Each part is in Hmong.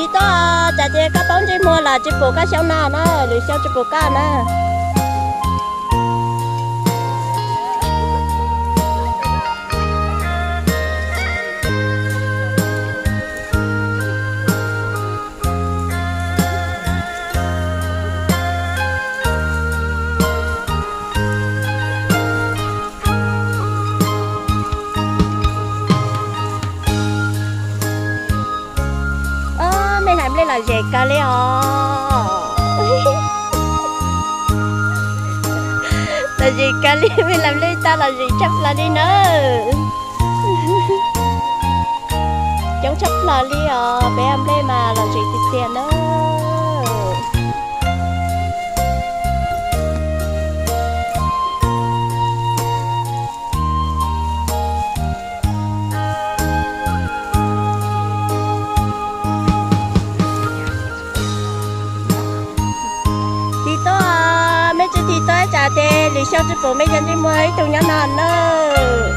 Tsis tau, tsam ces koj paub ntsej muag los tsis pum koj xyoo no na, lwm xyoo tsis pum koj na. Mej hlais nplej lom zem kawg li os. Lom zem kawg li, mej hlais nplej tag lom zem tshaj plaws li nawb. Coob tshaj plaws li os, peb nplej mas lom zem tiag tiag nawb. Tig tuaj, mej tsis tig tuaj tsam ces lwm xyoo tsis pum mej cov ntsej muag ib tug nyob no nawb.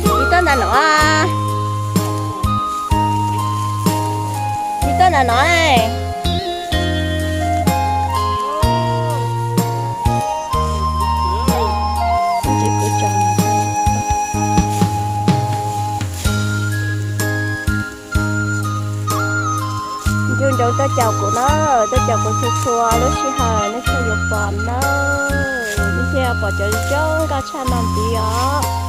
Tig tuaj ntawm no, tig tuaj ntawm no. Nco ntsoov tuaj caum kuv na, tuaj caum kuv txhua txhua lub sij hawm nej thiaj yuav pom na. Nej thiaj pom cov zoo nkauj tshaj no ntxiv os.